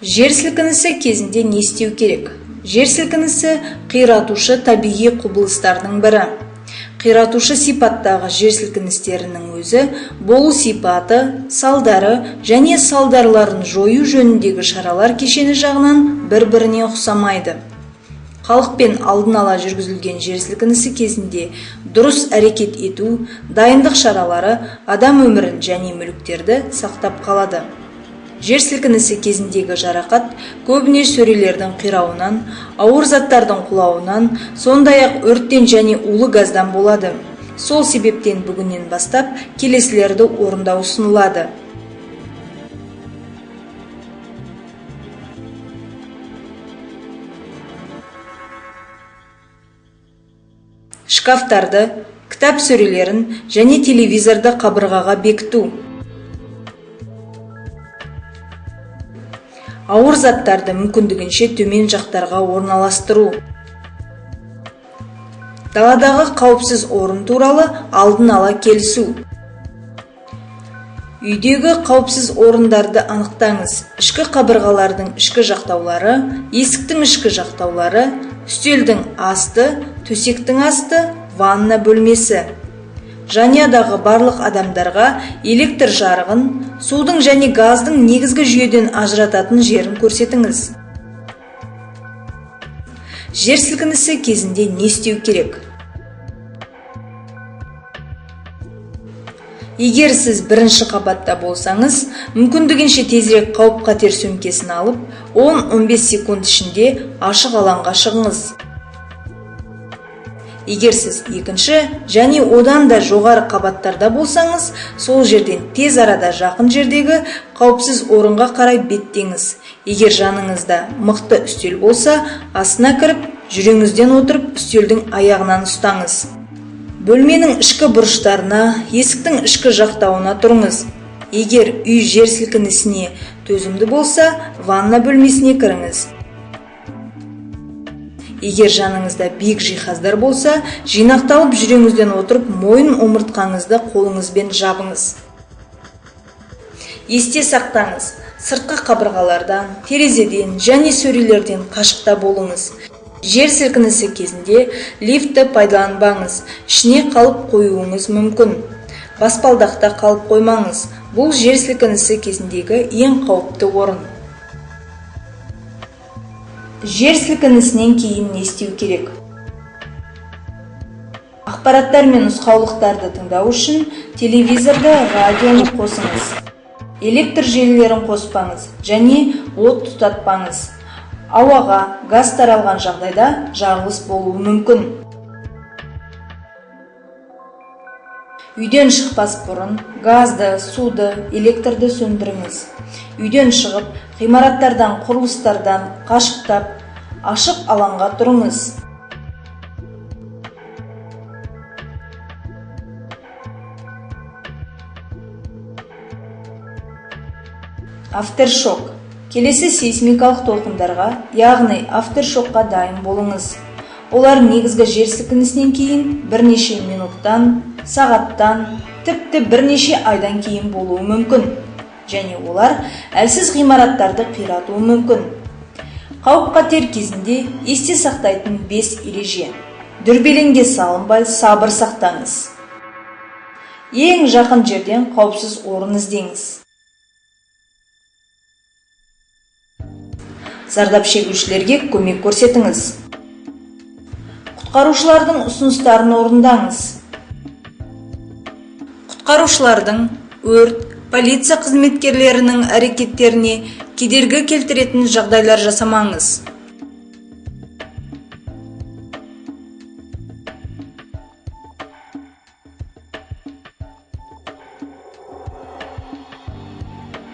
Жер сілкінісі кезінде не істеу керек? Жер сілкінісі қиратушы табиғи құбылыстардың бірі. Қиратушы сипаттағы жер сілкіністерінің өзі болу сипаты, салдары және салдарларын жою жөніндегі шаралар кешені жағынан бір-біріне ұқсамайды. Халықпен алдын ала жүргізілген жер сілкінісі кезінде дұрыс әрекет ету, дайындық шаралары адам өмірін және мүліктерді сақтап қалады. Жер сілкінісі кезіндегі жарақат көбіне сөрелердің қирауынан, ауыр заттардың құлауынан, сондай-ақ өрттен және улы газдан болады. Сол себептен бүгіннен бастап келесілерді орындау ұсынылады. Шкафтарды, кітап сөрелерін және телевизорды қабырғаға бекіту. Ауыр заттарды мүмкіндігінше төмен жақтарға орналастыру. Даладағы қауіпсіз орын туралы алдын ала келісу. Үйдегі қауіпсіз орындарды анықтаңыз. Ішкі қабырғалардың ішкі жақтаулары, есіктің ішкі жақтаулары, үстелдің асты, төсектің асты, ванна бөлмесі. Жанұядағы барлық адамдарға электр жарығын, судың және газдың негізгі жүйеден ажырататын жерін көрсетіңіз. Жер сілкінісі кезінде не істеу керек? Егер сіз бірінші қабатта болсаңыз, мүмкіндігінше тезірек қауіп-қатер сөмкесін алып, 10-15 секунд ішінде ашық алаңға шығыңыз. Егер сіз екінші және одан да жоғары қабаттарда болсаңыз, сол жерден тез арада жақын жердегі қауіпсіз орынға қарай беттеңіз. Егер жаныңызда мықты үстел болса, астына кіріп, жүреңізден отырып, үстелдің аяғынан ұстаңыз. Бөлменің ішкі бұрыштарына, есіктің ішкі жақтауына тұрыңыз. Егер үй жер сілкінісіне төзімді болса, ванна бөлмесіне кіріңіз. Егер жаныңызда биік жиһаздар болса, жинақталып жүреңізден отырып, мойын омыртқаңызды қолыңызбен жабыңыз. Есте сақтаңыз, сыртқы қабырғалардан, терезеден және сөрелерден қашықта болыңыз. Жер сілкінісі кезінде лифтті пайдаланбаңыз, ішіне қалып қоюыңыз мүмкін. Баспалдақта қалып қоймаңыз, бұл жер сілкінісі кезіндегі ең қауіпті орын. Жер сілкінісінен кейін не істеу керек? Ақпараттар мен нұсқаулықтарды тыңдау үшін телевизорды, радионы қосыңыз. Электр желілерін қоспаңыз және от тұтатпаңыз. Ауаға газ таралған жағдайда жарылыс болуы мүмкін. Үйден шықпас бұрын газды, суды, электрді сөндіріңіз. Үйден шығып, ғимараттардан, құрылыстардан қашықтап, ашық алаңға тұрыңыз. Афтершок. Келесі сейсмикалық толқындарға, яғни афтершокқа дайын болыңыз. Олар негізгі жер сілкінісінен кейін бірнеше минуттан, сағаттан, тіпті бірнеше айдан кейін болуы мүмкін. Және олар әлсіз ғимараттарды қиратуы мүмкін. Қауіп-қатер кезінде есте сақтайтын 5 ереже. Дүрбелеңге салынбай сабыр сақтаңыз. Ең жақын жерден қауіпсіз орын іздеңіз. Зардап шегушілерге көмек көрсетіңіз. Құтқарушылардың ұсыныстарын орындаңыз. Құтқарушылардың, өрт, полиция қызметкерлерінің әрекеттеріне кедергі келтіретін жағдайлар жасамаңыз.